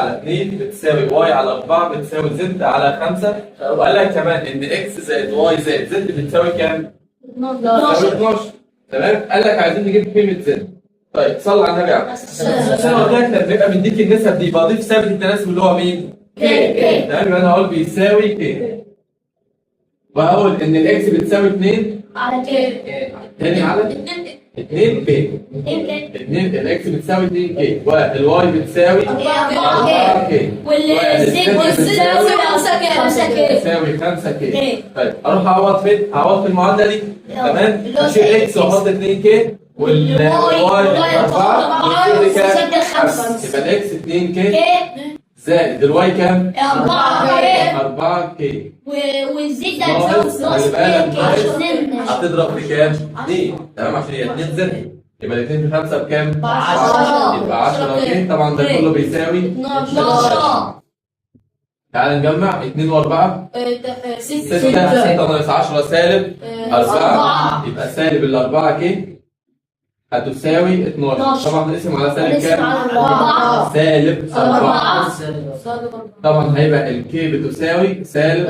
على 2 بتساوي y على 4 بتساوي z على 5. وقال لك كمان ان x زائد y زائد z بتساوي كام؟ بتساوي 12. تمام؟ قال لك عايزين نجيب قيمة z. طيب صلى على النبي عليه الصلاة والسلام. انا قلت لك لما يبقى مديك النسب دي بضيف ثابت التناسب اللي هو مين؟ K. K. تمام، يبقى انا هقول بيساوي K، وهقول ان ال x بتساوي 2 على K. تاني على 2 K. 2 K. 2 ال x بتساوي 2 K، وال y بتساوي 4 K، وال z بتساوي 5 K. بتساوي 5 K. K. طيب اروح اعوض فين؟ اعوض في المعادلة دي. تمام؟ اشيل x واحط 2 K وال y 4 وال z كام؟ z 5. يبقى ال x 2 K K زائد ال y كام؟ 4 K. 4 K وال z هتساوي خلي بالك 12 K. ناقص. هتضرب في كام؟ 2. تمام، عشان هي 2 z، يبقى الاثنين في 5 بكام؟ 10. يبقى 10 K. طبعا ده كله بيساوي 12. تعال نجمع 2 و4 6. 6، 6 ناقص 10 سالب 4، يبقى سالب ال 4 K هتساوي 12. طبعا نقسم على سالب كام؟ 4. سالب 4. طبعا هيبقى ال K بتساوي سالب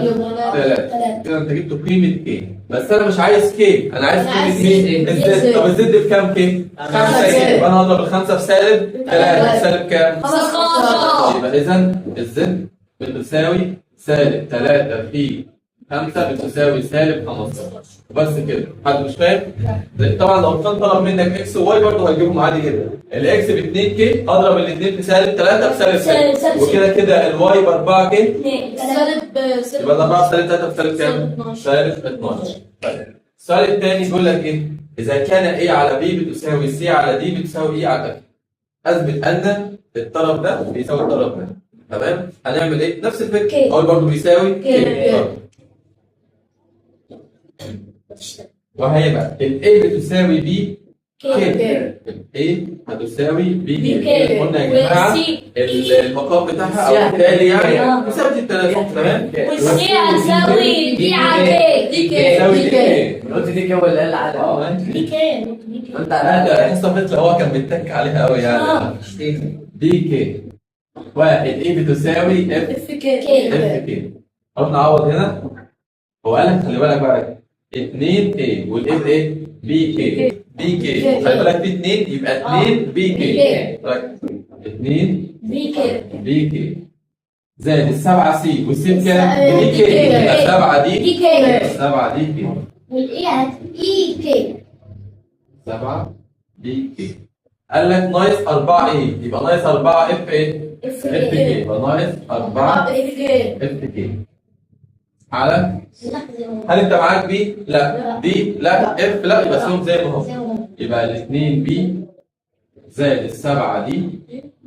3. كده انت جبت قيمة K، بس انا مش عايز K، انا عايز قيمة مين؟ ال z. طب ال z بكام K؟ 5 K، يبقى انا هضرب الخمسة في سالب 3، سالب كام؟ 15. يبقى اذا ال z بتساوي سالب 3 في 5 بتساوي سالب 15. وبس كده. حد مش فاهم؟ طبعا لو كان طلب منك x و y برضه هتجيبهم عادي جدا. ال x ب 2 K، اضرب الاثنين في سالب 3 في سالب 6، وكده كده ال y ب 4 K، سالب. يبقى 4 في سالب 3 في سالب كام؟ سالب 12. طيب السؤال الثاني بيقول لك ايه؟ اذا كان A على B بتساوي C على D بتساوي E على F، اثبت ان الطرف ده بيساوي الطرف ده. تمام؟ هنعمل ايه؟ نفس الفكرة، K. اقول برضه بيساوي K. K. وهيبقى ال A بتساوي B K. ال A هتساوي B B K. K. قلنا يا جماعة وال C المقام بتاعها او التالي يعني بيساوي التناسب. تمام؟ وال C هتساوي D على K. D K. بيساوي D D K. K. قلت D K ولا ال على اه ماشي. D K. D K. قلت لا على ده حصة فتله، هو كان بيتك عليها قوي يعني. D K، وال E بتساوي F F K. K. F K. اروح نعوض هنا. هو قال لك خلي بالك بقى 2 A وال A بايه؟ B K. B K، خلي بالك في 2، يبقى 2 B K. طيب 2 B K. B K زائد السبعة C، وال C بكام؟ D K، يبقى 7 D D K. 7 D K. وال E هت E K. 7 D K. قال لك ناقص 4 A، يبقى ناقص 4 F ايه؟ F F K، K. يبقى ناقص 4 F K. F K على، هل انت معاك B؟ لا. D؟ لا. F؟ لا. يبقى سيبهم زي ما هم، يبقى الاثنين B زائد السبعة D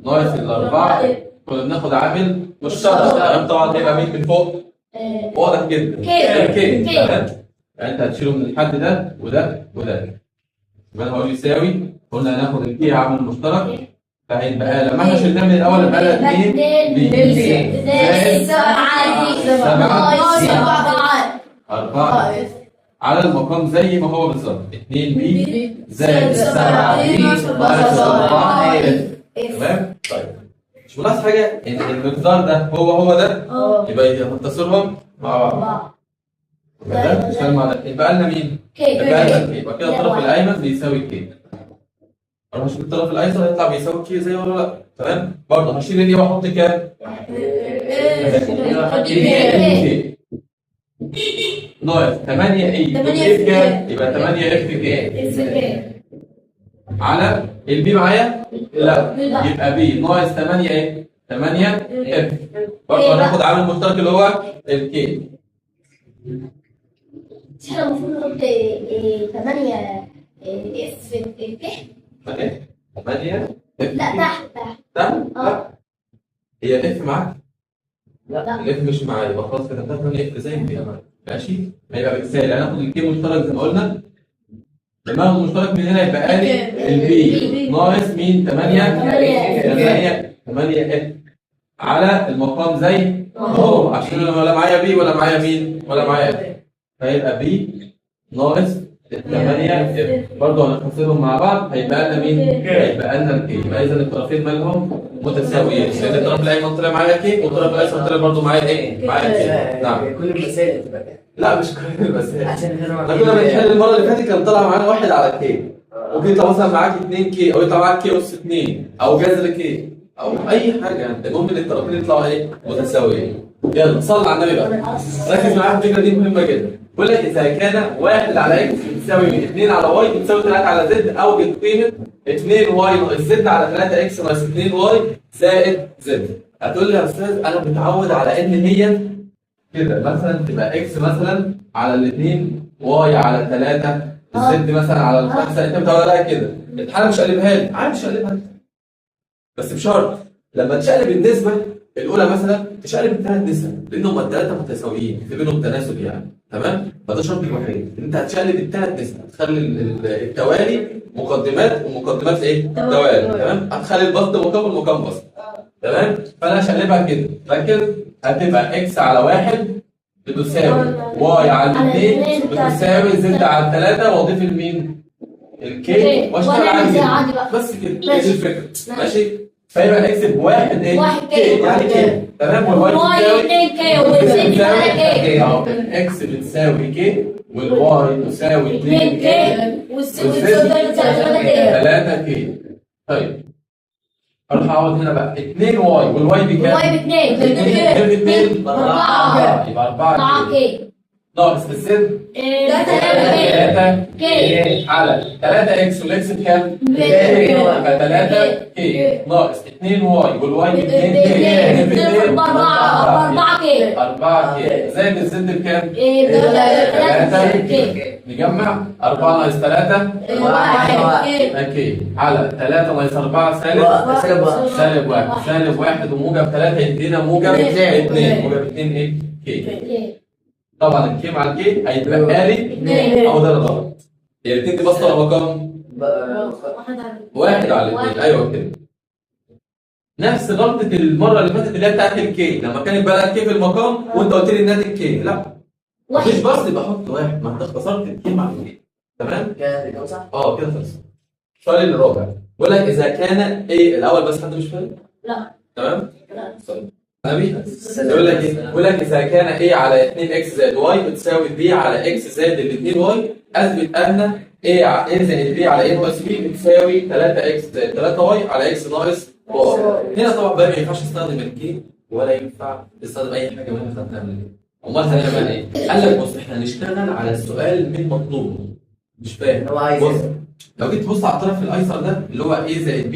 ناقص الأربعة. كنا بناخد عامل مشترك. تمام؟ طبعا هيبقى مين من فوق؟ واضح جدا K. K. K. تمام؟ يعني انت هتشيله من الحد ده وده وده، يبقى انا هقول يساوي، قلنا هناخد ال K عامل مشترك، فهيبقى لما احنا شلناه من الاول يبقى لها 2 B زائد 7 D ناقص 4 4 على المقام زي ما هو بالظبط، 2 B زائد 7 D ناقص 4 F. تمام؟ طيب مش ملاحظ حاجة؟ ان المقدار ده هو هو ده، يبقى يختصرهم مع بعض، يبقى ده يشتغل مع ده، يبقى لنا مين؟ K. يبقى لنا K. يبقى كده الطرف الايمن بيساوي K. اروح اشوف الطرف الايسر هيطلع بيساوي K زي ولا لا؟ تمام؟ برضه هشيل ال A واحط كام؟ 2 K ناقص 8 A 8 F كام؟ يبقى 8 F K F K. على ال B معايا؟ لا، يبقى B ناقص 8 ايه؟ 8 F. برضه هناخد عامل مشترك اللي هو ال K. احنا المفروض نحط 8 F K. 8 F. لا، تحت تحت. تحت؟ لا، هي F معاك؟ لا. ال F مش معايا، يبقى خلاص كده 8 F زي ما هي. ماشي؟ هيبقى بالتالي هناخد ال K مشترك زي ما قلنا، لما اخد مشترك من هنا يبقى لي ال B ناقص مين؟ 8 8 8 F على المقام زي ما هو، عشان انا ولا معايا B ولا معايا مين ولا معايا F، فيبقى B ناقص الثمانية F. برضه هنختصرهم مع بعض، هيبقى لنا مين؟ هيبقى لنا ال K. يبقى اذا الطرفين مالهم؟ متساويين، لان الطرف الايمن طلع معايا K والطرف الايسر طلع برضه معايا ايه؟ معايا K. نعم. كل المسائل بتبقى كده. لا مش كل المسائل، عشان احنا كنا بنحل المرة اللي فاتت كان طلع معانا 1 على K، ممكن يطلع مثلا معاك 2 K او يطلع معاك K اس 2 او جذر K او اي حاجة يعني، المهم ان الطرفين يطلعوا ايه؟ متساويين. يلا صل على النبي بقى، ركز معايا في الفكرة دي مهمة جدا. بيقول لك اذا كان 1 على X بتساوي 2 على Y بتساوي 3 على Z، اوجد قيمة 2 Y ناقص Z على 3 X ناقص 2 Y زائد Z. هتقول لي يا استاذ انا متعود على ان هي كده مثلا تبقى X مثلا على الاثنين Y على 3 ال Z مثلا على الخمسة، انت متعود عليها كده. الحالة مش قلبها لي، عادي مش قلبها، بس بشرط لما تشقلب النسبة الاولى مثلا تشقلب الثلاث نسب، لان هم الثلاثة متساويين في بينهم تناسب يعني، تمام؟ فده الشرط الوحيد، انت هتشقلب الثلاث نسب، هتخلي التوالي مقدمات ومقدمات ايه؟ توالي، تمام؟ هتخلي البسط مقام والمقام بسط، تمام؟ فانا هشقلبها كده، ركز، هتبقى X على 1 بتساوي Y على 2 بتساوي Z على 3، واضيف لمين؟ ال K واشتغل عادي بس كده، دي الفكرة، ماشي؟ فيبقى ال X بواحد ايه؟ 1 K يعني K، تمام؟ وال Y Y 2 K وال Z 3 K. اهو X بتساوي K وال Y تساوي 2 K وال Z 3 K. طيب اروح اعوض هنا بقى 2 Y وال Y بكام؟ وال Y ب 2 2 4 يبقى 4 K ناقص ال Z 3 3 K على 3 X وال X بكام؟ يبقى 3 K ناقص 2 Y وال Y ب 2 K 2 4 K 4 K زائد ال Z بكام؟ 3 K. نجمع 4 ناقص 3 1 يبقى K على 3 ناقص 4 سالب سالب 1 سالب 1 وموجب 3 يدينا موجب 2 موجب 2 ايه؟ K. طبعا ال K مع ال K هيتبقى لي 2، او ده الغلط. هي الاثنين دي بسط ولا مقام؟ 1 على 2. ايوه كده. نفس غلطة المرة اللي فاتت اللي هي بتاعت ال K، لما كانت بقى K في المقام وانت قلت لي الناتج K، لا مفيش بسط يبقى حط 1، ما انت اختصرت ال K مع ال K، تمام؟ كده صح؟ اه كده خلص. السؤال الرابع بيقول لك اذا كان ايه الاول، بس حد مش فاهم؟ لا. تمام؟ لا. نبي يقول لك ايه؟ يقول لك اذا كان a على 2 x زائد y بتساوي b على x زائد ال 2 y، اثبت ان a زائد b على a ناقص b بتساوي 3 x زائد 3 y على x ناقص y. هنا طبعا بقى ما ينفعش استخدم ال K ولا ينفع تستخدم اي حاجة من اللي خدناها قبل كده. امال هنعمل ايه؟ قال لك بص احنا هنشتغل على السؤال من مطلوبه. مش فاهم؟ بص لو جيت تبص على الطرف الايسر ده اللي هو a زائد b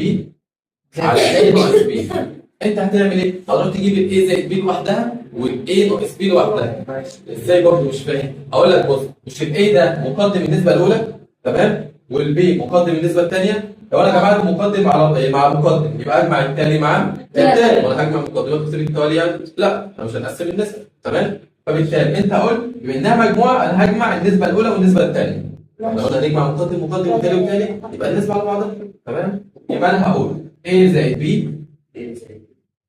على a ناقص b، انت هتعمل ايه؟ هتروح تجيب ال a زائد b لوحدها وال a ناقص b لوحدها. ازاي برضه مش فاهم؟ اقول لك بص، مش ال a ده مقدم النسبة الاولى، تمام؟ وال b مقدم النسبة الثانية. لو انا جمعت مقدم على مع مقدم يبقى اجمع التالي مع التالي، وانا هجمع مقدمات واسيب التوالي يعني؟ لا، احنا مش هنقسم النسب، تمام؟ فبالتالي انت قلت بما انها مجموعة انا هجمع النسبة الاولى والنسبه الثانية. لو قلنا نجمع مقدم مقدم وتالي وتالي يبقى النسبة على بعضها، تمام؟ يبقى انا هقول a زائد b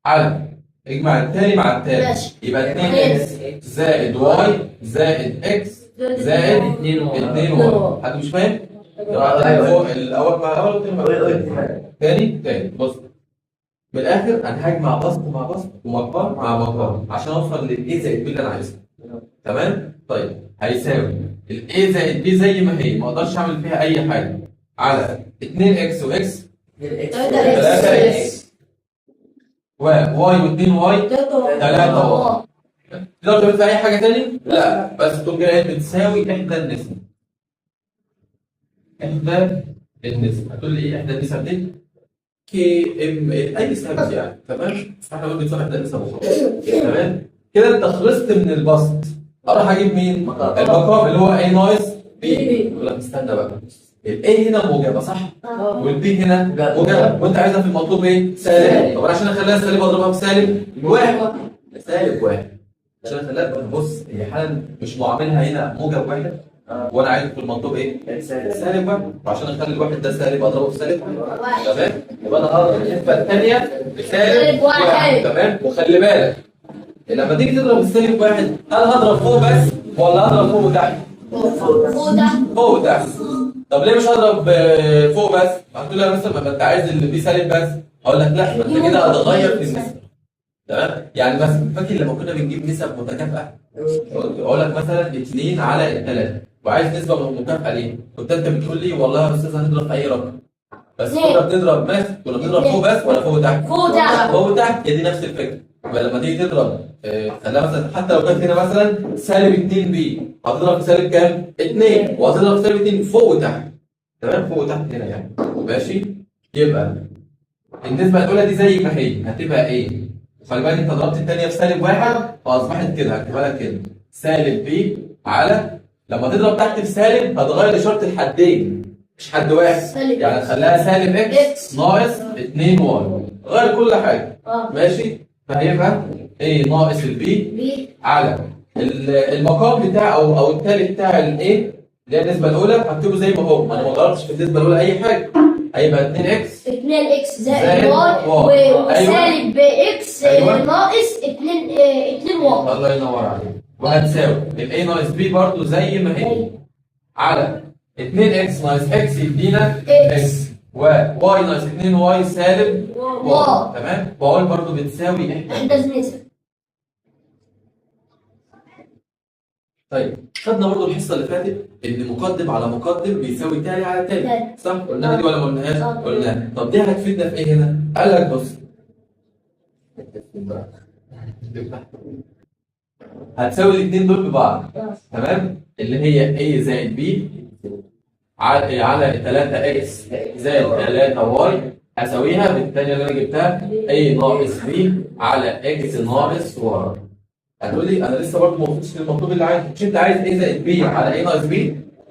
على اجمع التالي مع التالي يبقى 2 x زائد y زائد x زائد 2 y. حد مش فاهم؟ ايوه الاول مع الاول والتاني مع التاني. تاني بص من الاخر انا هجمع بسط مع بسط ومقام مع مقام عشان اوصل لل a زائد b اللي انا عايزها، تمام؟ طيب هيساوي ال a زائد b زي ما هي، ما اقدرش اعمل فيها اي حاجة، على 2 x و x 3 x و y و2 y 3 y. تقدر تعمل فيها اي حاجة تاني؟ لا، بس تقوم جاي بتساوي احدى النسب. احدى النسب، هتقول لي ايه احدى النسب دي؟ K M اي ثابت يعني، تمام؟ احنا بنقول بتساوي احدى النسب وخلاص، تمام؟ كده انت خلصت من البسط. اروح اجيب مين؟ المقام اللي هو a ناقص b. لا استنى بقى، ال a هنا موجبه صح؟ وال b هنا موجبه، وانت عايزها في المطلوب ايه؟ سالب. طب انا عشان اخليها سالب اضربها بسالب 1، سالب 1 عشان اخليها. بص هي حالا مش معاملها هنا موجب 1، وانا عايز في المطلوب ايه؟ سالب 1، وعشان اخلي الواحد ده سالب اضربه في سالب 1، تمام؟ يبقى انا هضرب النسبة الثانية بسالب 1، تمام؟ وخلي بالك لما تيجي تضرب السالب 1 هل هضرب فوق بس ولا هضرب فوق وتحت؟ فوق تحت. فوق وتحت. طب ليه مش هضرب فوق بس؟ هتقول لي يا مستر ما انت عايز اللي B سالب بس، اقول لك لا، ما انت كده هتغير في النسبة. تمام؟ يعني مثلا فاكر لما كنا بنجيب نسب متكافئة؟ اقول لك مثلا 2 على 3 وعايز نسبه مكافئه ليه؟ كنت انت بتقول لي والله يا استاذ هنضرب في اي رقم. بس كنا بنضرب بس، كنا بنضرب فوق بس ولا فوق وتحت؟ فوق وتحت. فوق وتحت، هي دي نفس الفكرة. يبقى لما تيجي تضرب خليها مثلا حتى لو كانت هنا مثلا سالب 2 B، هتضرب في سالب كام؟ 2، وهتضرب في سالب 2 فوق وتحت. تمام؟ فوق وتحت هنا يعني. ماشي؟ يبقى النسبة الأولى دي زي ما هي هتبقى ايه؟ خلي بالك انت ضربت الثانية في سالب 1 فأصبحت كده، هكتبها لك كده سالب B على، لما تضرب تحت في سالب هتغير إشارة الحدين مش حد واحد، سالب يعني تخليها سالب X ناقص 2 Y، غير كل حاجة. ماشي؟ فهيبقى A ناقص ال B على المقام بتاع او التالي بتاع ال A اللي هي النسبة الأولى هكتبه زي ما هو، ما انا ما غيرتش في النسبة الأولى أي حاجة. هيبقى 2 X 2 X زائد Y وسالب X ناقص 2 Y. الله ينور عليك. وهتساوي ال A ناقص B برضه زي ما هي على 2 X ناقص X يدينا X و Y ناقص 2 Y سالب Y. تمام؟ واقول برضه بتساوي احداث نسب. طيب خدنا برضه الحصة اللي فاتت ان مقدم على مقدم بيساوي تالي على تالي، صح؟ قلناها دي ولا ما قلناهاش؟ قلناها. طب دي هتفيدنا في ايه هنا؟ قال لك بص هتساوي الاثنين دول ببعض، تمام؟ اللي هي A زائد B على 3 X زائد 3 Y هساويها بالثانية اللي انا جبتها A ناقص B على X ناقص Y. هتقول لي انا لسه برضه ما وصلتش للمطلوب اللي عايزه، مش انت عايز A زائد B على A ناقص B؟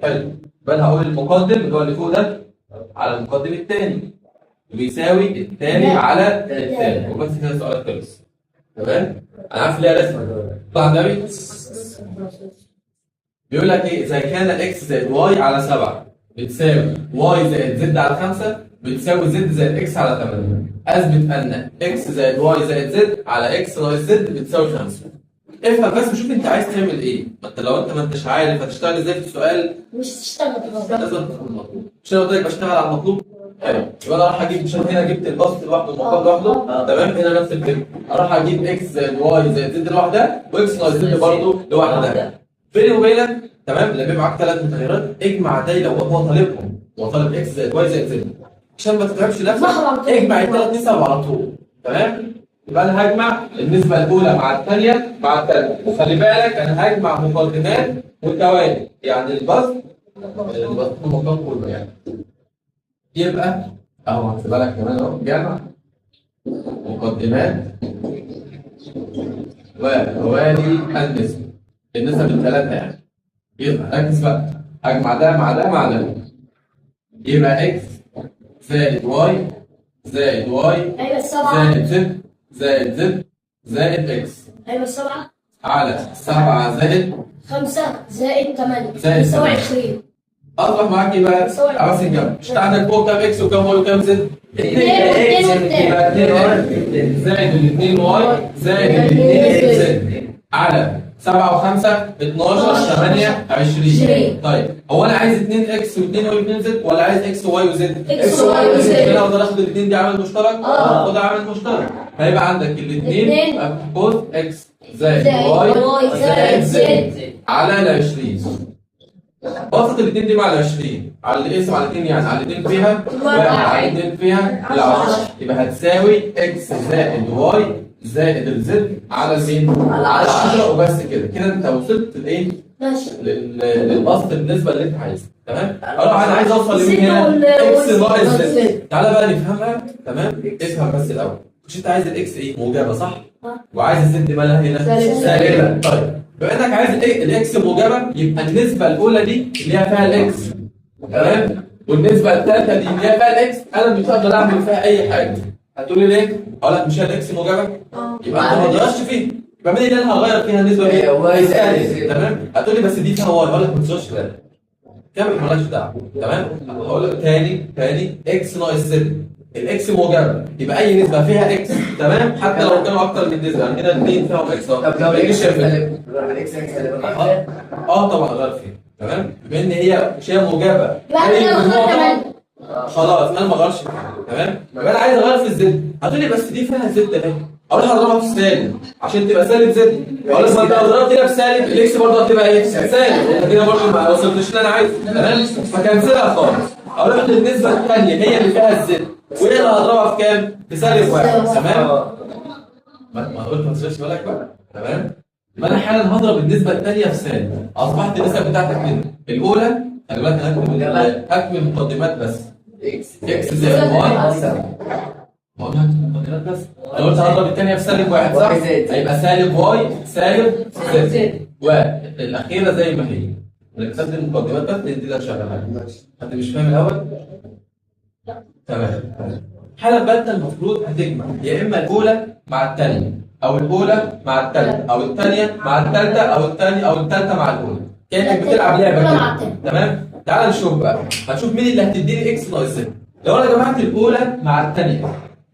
حلو، يبقى انا هقول المقدم اللي هو اللي فوق ده على المقدم الثاني بيساوي الثاني على الثاني، وبس كده السؤال خلص. تمام؟ انا عارف ليه رسمه. طلع النبي بيقول لك ايه؟ اذا كان X زائد Y على 7 بتساوي Y زائد Z على 5 بتساوي Z زائد X على 8، اثبت ان X زائد Y زائد Z على X ناقص Z بتساوي 5. افهم بس وشوف انت عايز تعمل ايه. ما انت لو انت ما انتش عارف هتشتغل ازاي في السؤال مش تشتغل خالص. لازم تكون مطلوب. مش انا قلت لك بشتغل على المطلوب؟ حلو، يبقى انا راح اجيب، مش هنا جبت البسط لوحده والمقام لوحده، تمام؟ هنا نفس الفكرة، اروح اجيب X زائد Y زائد Z لوحدها و X ناقص Z برضه لوحدها. بيني وبينك تمام، لما يبقى معاك 3 متغيرات اجمع ده لو هو طالبهم، هو طالب X زائد Y زائد Z، عشان ما تتعبش نفسك اجمع الثلاث نسب على طول. تمام؟ يبقى انا هجمع النسبة الاولى مع الثانية مع الثالثة، وخلي بالك انا هجمع مقدمات وتوالي، يعني البسط المقام كله يعني. يبقى اهو هكتبها لك كمان اهو، جمع مقدمات وتوالي النسب، النسب الثلاثة يعني. يبقى ركز بقى، اجمع ده مع ده مع ده، يبقى X زائد Y زائد Y ايوه 7 زائد Z زائد Z زائد X، ايوه 7 على 7 زائد 5 زائد 8 زائد يساوي 20. اصبح معاك ايه بقى؟ عاوز الجمع، مش انت عندك فوق كام X وكام Y وكام Z؟ 2 يبقى 2 زائد ال 2 Y زائد ال 2 Z على 7 و5 12 8 20. طيب هو انا عايز 2 X و2 Y و2 Z ولا عايز اكس وواي وزد؟ اكس وواي وزد. كده اقدر اخد الاثنين دي عامل مشترك؟ خدها عامل مشترك، هيبقى عندك الاثنين قوس X زائد Y زائد Z على ال 20. بسط الاثنين دي مع ال 20 على الاسم على الاثنين، يعني على الاثنين فيها 1 على الاثنين فيها 10، يبقى هتساوي X زائد Y زائد ال Z على مين؟ على 10 وبس كده. كده انت وصلت لايه؟ ماشي للبسط بالنسبة اللي انت عايزها. تمام؟ اروح انا عايز اوصل لمين هنا؟ X ناقص Z. تعالى بقى نفهمها. تمام؟ افهم بس الاول، مش انت عايز ال X ايه؟ موجبه صح؟ وعايز ال Z مالها هنا؟ سالبه. طيب بما انك عايز الايه؟ ال X موجبه، يبقى النسبة الاولى دي اللي هي فيها ال X، تمام؟ والنسبه الثالثة دي اللي هي فيها ال X انا مش هقدر اعمل فيها اي حاجة. هتقولي ليه؟ اقول لك مش هي ال X موجبه؟ يبقى انت ما تغيرش فيها، يبقى مين اللي انا هغير فيها النسبة دي؟ الثانية. تمام؟ هتقولي بس دي فيها Y، اقول لك ما تشغلش بالك، كمل مالكش دعوه. تمام؟ هقول لك تاني X ناقص Z، ال X موجبه، يبقى اي نسبه فيها X، تمام؟ حتى لو كانوا اكتر من نسبه، يعني هنا 2 فيهم X اهو. طب لو ال X سالب، ال X سالب اه طبعا غير فيها. تمام؟ بما ان هي مش هي موجبه خلاص انا ما اغيرش، تمام؟ يبقى انا عايز اغير في ال Z. هتقول لي بس دي فيها Z اهي، اروح اضربها في السالب عشان تبقى سالب Z. اقول لك ما انت لو ضربت هنا في سالب ال X برضه هتبقى ايه؟ سالب، انت كده برضه ما وصلتش اللي انا عايزه، تمام؟ فكنسلها خالص. اروح للنسبه الثانية هي اللي فيها ال Z، وهي اللي هضربها في كام؟ في سالب 1، تمام؟ ما قلت ما تشغلش بالك بقى، تمام؟ يبقى انا حالا هضرب النسبة الثانية في سالب، اصبحت النسب بتاعتك كده، الاولى خلي بالك انا هكتب المقدمات بس، X زائد Y، ما قلنا هكتب المقدمات بس، انا قلت هضرب الثانية في سالب 1 صح؟ هيبقى سالب Y سالب Z، والاخيرة زي ما هي. انا كتبت المقدمات بس لان دي اللي هشغلها. حد مش فاهم الاول؟ تمام. حالا بقى انت المفروض هتجمع يا اما الاولى مع الثانية، او الاولى مع الثالثة، او الثانية مع الثالثة، او الثانية او الثالثة مع الاولى، كانك بتلعب لعبه كده، تمام؟ تعال نشوف بقى، هنشوف مين اللي هتديني X ناقص Z. لو انا جمعت الاولى مع الثانية،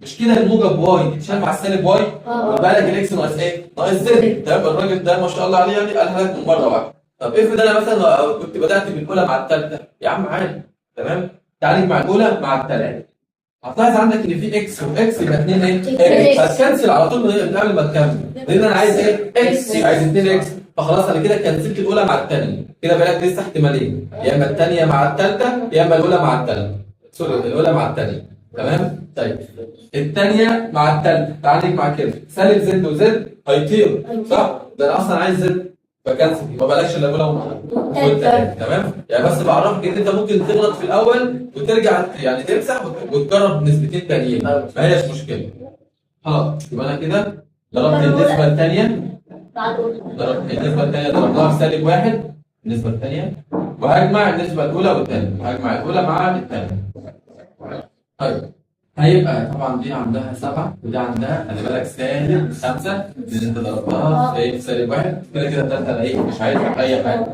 مش كده الموجب Y اتشال مع السالب Y، ويبقى لك ال X ناقص ايه؟ ناقص Z، تمام؟ الراجل ده ما شاء الله عليه يعني قالها لك من مرة واحدة. طب افرض انا مثلا كنت بدات بالاولى مع الثالثة، يا عم عادي، تمام؟ تعال نجمع الاولى مع الثالثة. هتلاحظ عندك ان في X و X يبقى 2 ايه؟ X، هتكنسل على طول من قبل ما تكمل، لان انا عايز ايه؟ X، عايز 2 X، فخلاص انا كده كنسلت الاولى مع الثانية، كده بقى لسه احتمالين، يا اما الثانية مع الثالثة يا اما الاولى مع الثالثة، sorry الاولى مع الثانية، تمام؟ طيب الثانية مع الثالثة، تعال نجمع كده، سالب Z و Z هيطير، صح؟ ده انا اصلا عايز Z، فكنسل، ما بلاش الا الاولى والثانية، تمام؟ يعني بس بعرفك ان انت ممكن تغلط في الاول وترجع يعني تمسح وتجرب نسبتين تانيين، ما هيش مشكلة. خلاص يبقى انا كده ضربت النسبة الثانية، ضربت النسبة الثانية ضربناها في سالب 1 النسبة الثانية، وهجمع النسبة الاولى والثانية، وهجمع الاولى مع الثانية. طيب هيبقى طبعا دي عندها 7 ودي عندها خلي بالك سالب 5 لان انت ضربتها في سالب 1، كده كده الثالثة انا ايه مش عايز اي حاجة.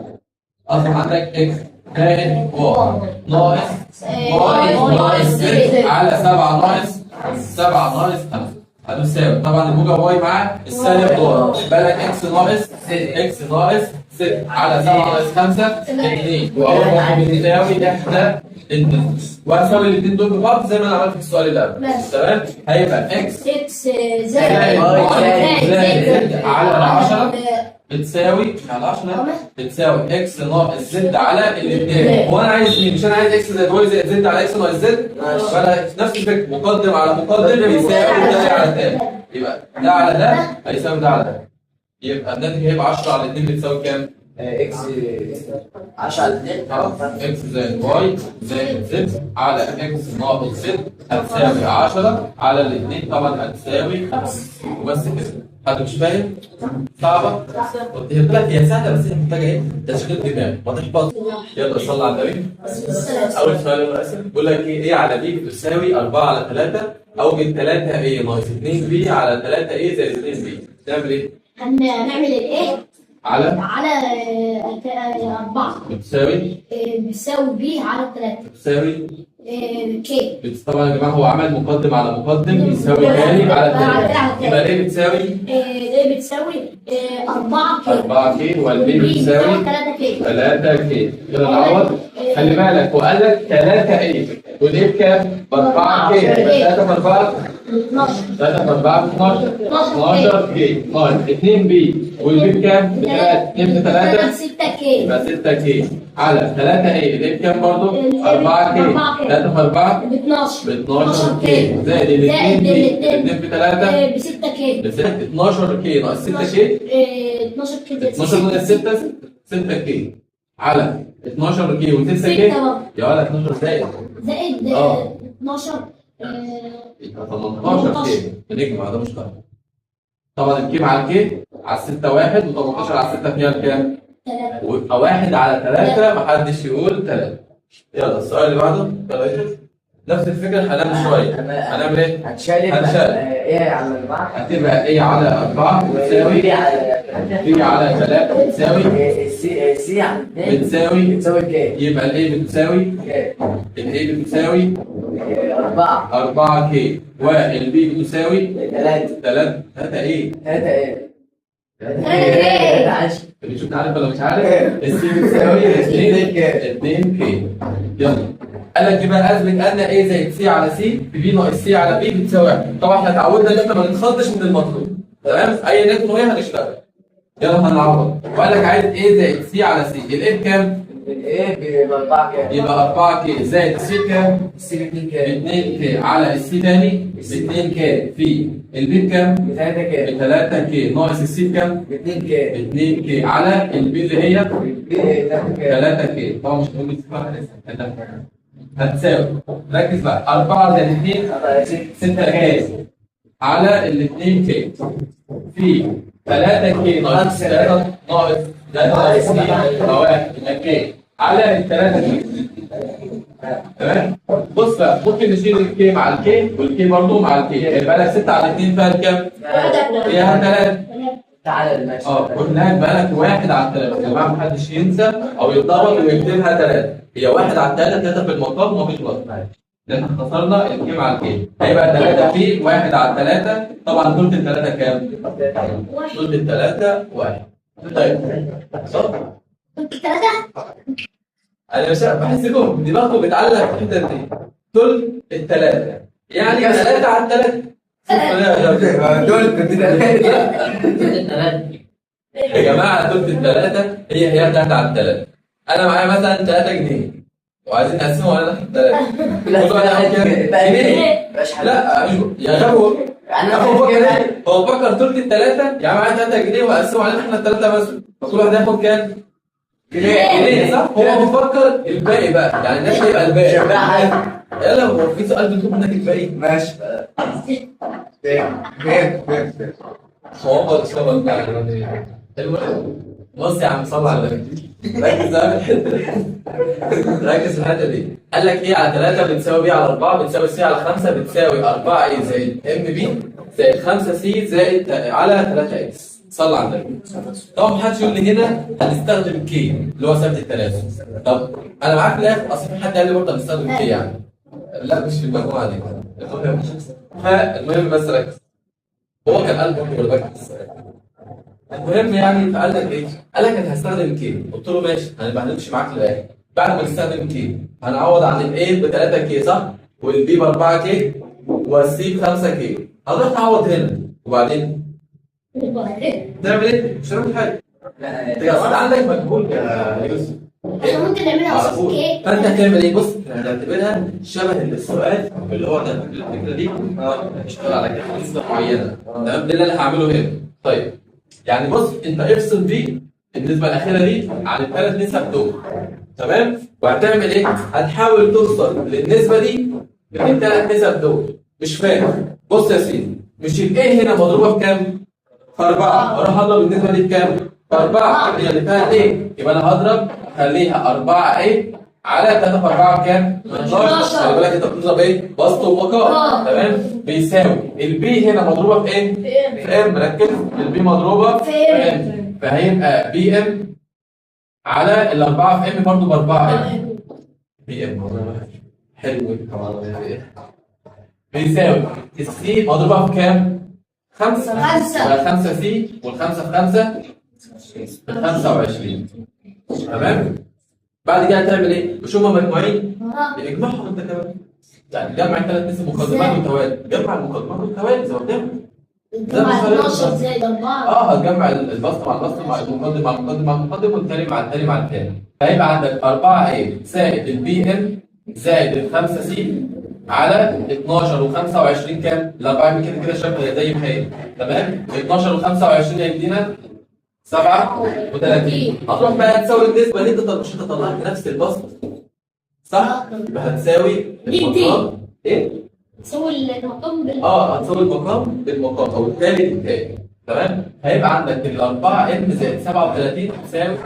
اصبح عندك X زائد Y ناقص Y ناقص Z على 7 ناقص 7 ناقص 5 هتساوي طبعا الموجب Y مع السالب Y، يبقى لك X ناقص X ناقص Z على 7 ناقص 5 2، واول واحد بتساوي احدى 2، وهساوي الاثنين دول ببعض زي ما انا عملت في السؤال اللي قبل، تمام؟ هيبقى X زائد Y زائد Z على 10 بتساوي على 10 بتساوي X ناقص Z على الاثنين. هو انا عايز مين؟ مش انا عايز X زائد Y زائد Z على X ناقص Z؟ فانا نفس الفكرة، مقدم على مقدم بيساوي ده على ده، يبقى ده على ده هيساوي ده على ده، يبقى الناتج هيبقى 10 على 2 بتساوي كام؟ X 10 على 2 X زائد Y زائد Z على X ناقص Z هتساوي 10 على الاثنين، طبعا هتساوي 5 وبس كده. حد مش فاهم؟ صعبة؟ قلت لك هي سهلة بس هي محتاجة ايه؟ تشغيل دماغ، ما تحبطش. يلا صلي على النبي. أول سؤال يلا آسف، بيقول لك ايه؟ A على B بتساوي 4 على 3، أوجد 3 A ناقص 2 B على 3 A زائد 2 B، تعمل ايه؟ هنعمل ال A؟ على 4 بتساوي بتساوي B على 3 بتساوي K. طبعا يا جماعة هو عمل مقدم على مقدم يساوي تاني على تاني، يبقى ال A بتساوي ال A بتساوي 4 K 4 K وال B بتساوي 3 K 3 K. يلا نعوض، خلي بالك هو قال لك 3 A وال A بكام؟ ب 4 K، يبقى 3 في 4 12 3 في 4 ب 12 12 K ناقص 2 B وال B بكام؟ ب 3 2 في 3 6 K يبقى 6 K على 3 A ال A بكام برضه؟ 4 K 3 في 4 ب 12 ب 12 K زائد ال 2 B 2 في 3 ب 6 K ب 6 12 K ناقص 6 K 12 K 12 ناقص 6 6 K على 12 K و6 K يا ولد 12 زائد زائد 12 يبقى 18 K. بنجمع ده مش فرق. طبعا ال K مع ال K على 6 1 و18 على 6 فيها بكام؟ 3 ويبقى 1 على 3 محدش يقول 3. يلا السؤال اللي بعده نفس الفكرة، هنعمل شوية. هنعمل ايه؟ هتشقلب A على 4 هتبقى A على 4 بتساوي B على 3 B على 3 بتساوي C على 2 بتساوي بتساوي K. يبقى ال A بتساوي K ال A بتساوي 4 4 K وال B بتساوي 3 3 3 ايه؟ 3 ايه؟ 3 بتشوف عارف ولا مش عارف؟ ال C بتساوي 2 K. يلا قال لك بقى اثبت ان A زائد C على C في B ناقص C على B بتساوي 1. طبعا احنا اتعودنا ان احنا ما نتخضش من المطلوب، تمام؟ ايا يكن وهي هنشتغل. يلا هنعوض. وقال لك عايز A زائد C على C، ال A بكام؟ ال A ب 4 K. يبقى 4 K زائد C بكام؟ ال C ب 2 K. 2 K على ال C تاني ب 2 K في ال B بكام؟ ب 3 K. ب 3 K ناقص ال C بكام؟ ب 2 K. 2 K على ال B اللي هي ب 3 K. 3 K. طبعا مش هنقول لسه هتساوي، ركز بقى، 4 زائد 2 6 K على ال 2 K في 3 K ناقص 3 ناقص 3 ناقص 2 1 K على ال 3 K. تمام؟ بص بقى ممكن نشيل ال K مع ال K وال K برضه مع ال K، يبقى لك 6 على 2 فيها كام؟ فيها 3. تعالى ماشي. قلنا يبقى لك 1 على 3. يا جماعة محدش ينسى او يتلخبط ويكتبها 3، هي 1 على 3، 3 في المقام ومفيش بسط. لان اختصرنا ال K مع ال K، هيبقى 3 في 1 على 3. طبعا ثلث الثلاثة كام؟ ثلث الثلاثة 1. طيب صح؟ ثلث الثلاثة؟ انا مش بحسكم دماغكم بتعلق في الحتة دي. ثلث الثلاثة يعني 3 على 3. ثلث الثلاثة يا جماعة ثلث الثلاثة هي 3 على 3. انا معايا مثلا 3 جنيه وعايزين نقسمهم على 3. كل واحد ياخد كام؟ جنيه. لا يا غبي، هو فكر ثلث الثلاثة، يعني معايا 3 جنيه وأقسمهم علينا احنا الثلاثة مثلا، فكل واحد ياخد كام؟ جنيه صح؟ هو بيفكر الباقي بقى، يعني الناس هيبقى الباقي. يلا هو في سؤال بيطلب منك الباقي؟ ماشي. فين فين فين هو الشغل بتاعك. المهم بص يا عم صل على النبي، ركز بقى في الحتة دي. ركز في الحتة دي. قال لك A على 3 بتساوي B على 4 بتساوي C على 5 بتساوي 4 A زائد M B زائد 5 C زائد على 3 X. صلى على النبي. طبعا محدش يقول لي هنا هنستخدم K اللي هو ثابت التناسب. طب انا معاك في الاخر، اصل في حد قال لي برضه هنستخدم K يعني. لا مش في المجموعة دي. المهم بس ركز. هو كان قال برضه ولا بركز؟ المهم يعني فقال لك ايه؟ قال لك انا هستخدم K، قلت له ماشي هنبقى هنمشي معاك للاخر. بعد ما نستخدم K هنعوض عن ال A ب 3 K صح؟ وال B ب 4 K وال C ب 5 K. هتروح تعوض هنا وبعدين تعمل ايه؟ مش هتعمل حاجة. انت اصلا عندك مجهول يا يوسف. احنا ممكن نعملها اصلا K. فانت هتعمل ايه؟ بص هنعتبرها شبه السؤال اللي هو ده الفكرة دي، هنشتغل على كده نسبه معينة. تمام؟ ده اللي انا هعمله هنا. طيب يعني بص انت افصل دي النسبة الاخيرة دي عن الثلاث نسب دول. تمام؟ وهتعمل ايه؟ هتحاول توصل للنسبه دي من الثلاث نسب دول. مش فاهم؟ بص يا سيدي، مش ال A هنا مضروبة بكام؟ في 4، اروح اضرب النسبة دي بكام؟ في 4، هي اللي فيها A، يبقى انا هضرب اخليها 4 A على 3 في 4 بكام؟ 12. خلي بالك انت بتضرب ايه؟ بسط ومقام. تمام؟ بيساوي ال B هنا مضروبة في ايه؟ في M. ركز، ال B مضروبة في M، فهيبقى B M على الأربعة في M برضه ب 4 M. B M حلو طبعا. بيساوي ال C مضروبة في كام؟ 5. 5 5 C، والخمسة في 5 ب 25. تمام؟ بعد كده هتعمل ايه؟ مش هما مجموعين؟ اجمعهم انت كمان. يعني جمع الثلاث نسب مقدمات وتوالي، جمع المقدمات والتوالي زي ما بتعمل. جمع 12 زائد 4. هتجمع البسط مع البسط مع المقدم مع المقدم مع المقدم والتالي مع التالي مع التالي. فهيبقى عندك 4 A زائد ال B M زائد ال 5 C على 12 و25 كام؟ ال 4 كده كده شكل زي ما هي. تمام؟ 12 و25 هيدينا 37. هتروح بقى تساوي النسبة اللي انت مش انت طلعت نفس البسط صح؟ يبقى هتساوي المقام ايه؟ تساوي المقام بال هتساوي المقام بالمقام او التالي بالتالي. تمام؟ هيبقى عندك ال 4 M زائد 37 تساوي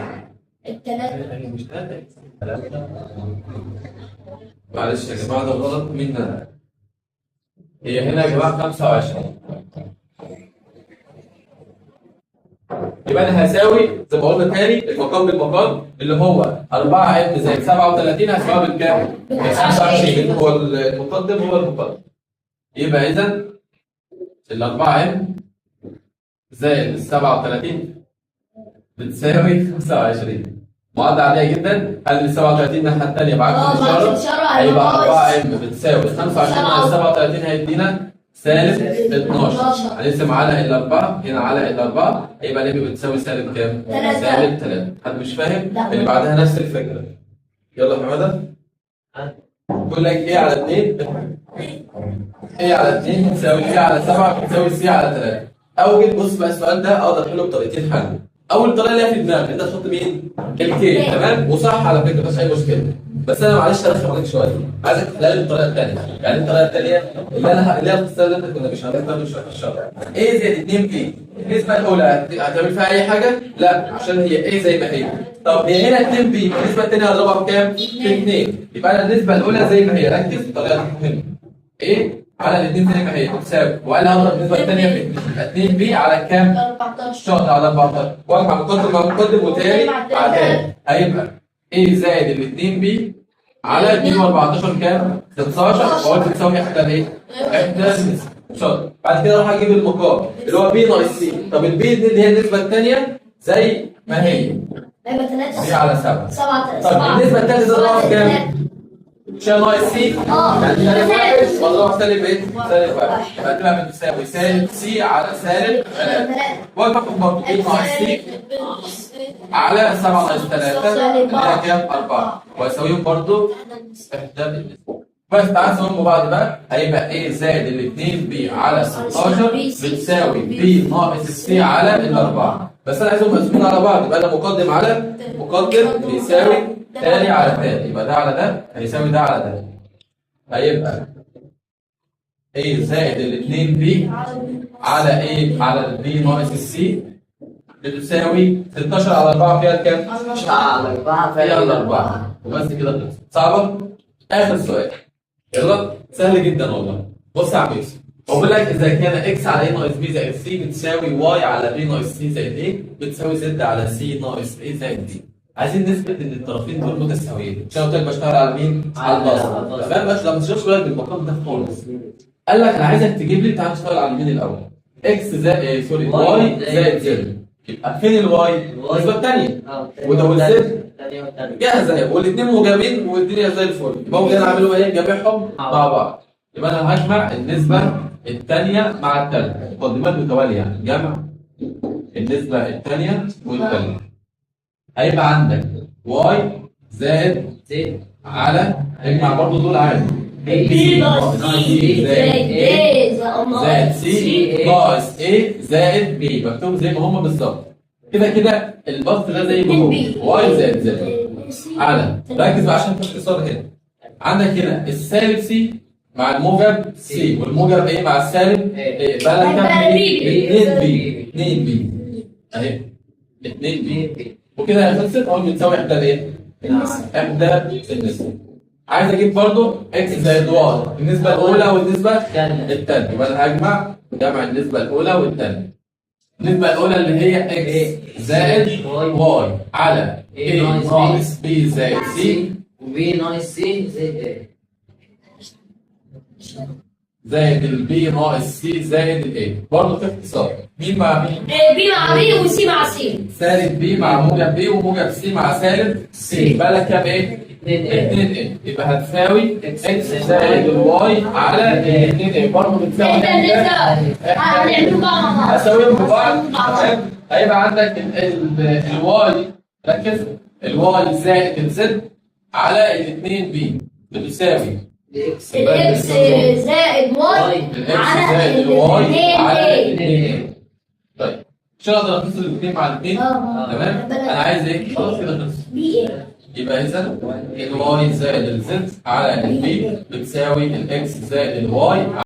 التلاتة. مش 3 3. معلش يا جماعة ده غلط مننا. هي هنا يا جماعة 25. يبقى انا هساوي زي ما قلنا تاني المقام بالمقام اللي هو 4 M زائد 37 هساويها بالكام؟ ب 25. هو المقدم هو المقدم. يبقى اذا ال 4 M زائد 37 بتساوي 25. معادلة عادية جدا. هل ال 37 الناحية التانية بعكس اه بعكس الإشارة؟ الإشارة هيبقى هيبقى 4 m بتساوي 25 ناقص 37 هيدينا سالب 12. هنقسم على الأربعة هنا على الأربعة، هيبقى ال m بتساوي سالب كام؟ تلاتة. سالب 3. حد مش فاهم؟ لا. اللي بعدها نفس الفكرة. يلا يا حمادة. بيقول لك a على 2، a على 2 بتساوي b على 7 بتساوي c على 3. اوجد. بص بقى، السؤال ده اقدر احله بطريقتين حل. اول طريقه اللي هي في دماغك، انت تحط مين؟ ال k، تمام، وصح على فكره، مفيش اي مشكله، بس انا معلش ارخم عليك شويه، عايزك تحلها لي بالطريقة الثانيه. يعني الطريقة الثانية اللي هي القصة اللي انت كنا بنشرحها من شوية في الشرح. a زائد 2 b، النسبة الاولى هتعمل فيها اي حاجة؟ لا، عشان هي a زي ما هي. طب هي هنا 2 b، النسبة الثانية هضربها بكام؟ في 2. يبقى انا النسبة الاولى زي ما هي، ركز، الطريقة دي مهمه. a على الاثنين زي ما هي تساوي، وقال هضرب النسبة الثانية في 2، يبقى 2 b على كام؟ 14. شاطر، على 14. واجمع مقدم مع مقدم وتالي مع تالي، هيبقى a زائد ال 2 b على 2 و14 كام؟ 16. واقول بتساوي احدى الايه؟ احدى النسب. شاطر. بعد كده اروح اجيب المقام اللي هو b ناقص c. طب ال b دي اللي هي النسبة الثانية زي ما هي، هيبقى b 3 على 7. 7. طب النسبة الثالثة ده ضربها بكام؟ شال ناقص c. اه. يعني سالب واحد واضربها في سالب ايه؟ سالب واحد، يبقى تبقى بتساوي سالب c على سالب 3. واجمع برضه b ناقص c على 7 ناقص 3 اللي هي كام؟ 4، واساويهم برضه احدى بالنسبة. بس تعالى نساويهم ببعض بقى، هيبقى a زائد ال 2 b على 16 بتساوي b ناقص c على الأربعة. بس أنا عايزهم مقسومين على بعض، يبقى أنا مقدم على مقدم بيساوي تالي على تالي، يبقى ده على ده هيساوي ده على ده، هيبقى a زائد ال 2 b على a على ال b ناقص ال c بتساوي 16 على 4 فيها كام؟ على 4. فيها الأربعة. وبس كده خلصت. صعبة؟ آخر سؤال، يلا، سهل جدا والله. بص يا عم يوسف، هو بيقول لك إذا كان x على a ناقص b زائد c بتساوي y على b ناقص c زائد a بتساوي z على c ناقص a زائد d. عايزين نثبت إن الطرفين دول متساويين. عشان قلت لك بشتغل على مين؟ على البسط، تمام؟ بس لا، ما تشغلش بالك بالمقام ده خالص. قال لك أنا عايزك تجيب لي، تعال نشتغل على اليمين الأول. x زائد، sorry، y زائد z. يبقى فين ال y؟ النسبة الثانية. وده وال z؟ الثانية والثانية. جاهزة اهي، والاثنين موجبين والدنيا زي الفل. يبقى ممكن انا اعمله ايه؟ جامعهم مع بعض. يبقى انا هجمع النسبة الثانية مع الثالثه، مقدمات متوالية، يعني جمع النسبة الثانية والثالثه. هيبقى عندك y زائد z على، اجمع برضو دول عادي، b ناقص c زائد زائد a زائد c ناقص a زائد b، مكتوب زي ما هما بالظبط. كده كده البسط ده زي ما هو، y زائد z على، ركز بقى عشان في اختصار هنا. عندك هنا السالب c مع الموجب c، والموجب a مع السالب a، بقى لك كام b؟ 2 b. 2 b اهي، 2 b. وكده هي خلصت. اهو بتساوي احدى الايه؟ احدى النسبة. عايز اجيب برضو x زائد y، النسبة الاولى والنسبه الثانية. الثانية. يبقى انا هجمع جمع النسبة الاولى والثانية. النسبة الاولى اللي هي x زائد y على a ناقص b زائد c و b ناقص c زائد a زائد ال b ناقص c زائد ال a. برضه في اختصار، مين مع مين؟ b مع b و c مع c. سالب b مع موجب b، وموجب c مع سالب c. بقى لك كام a؟ 2 a. 2 a. يبقى هتساوي x زائد ال y على 2 a، برضه بتساوي احنا النسبة هنعمله بقى مع بعض. هساويهم ببعض، تمام. هيبقى عندك ال y، ركز، ال y زائد ال z على ال 2 b بتساوي x ال x زائد y ال x على زائد ال y على 2 2 a. طيب عشان اقدر افصل الاثنين مع الاثنين، تمام، انا عايز ايه؟ خلاص كده خلص. b a. يبقى اذا ال y زائد ال z على ال b بتساوي ال x زائد ال y.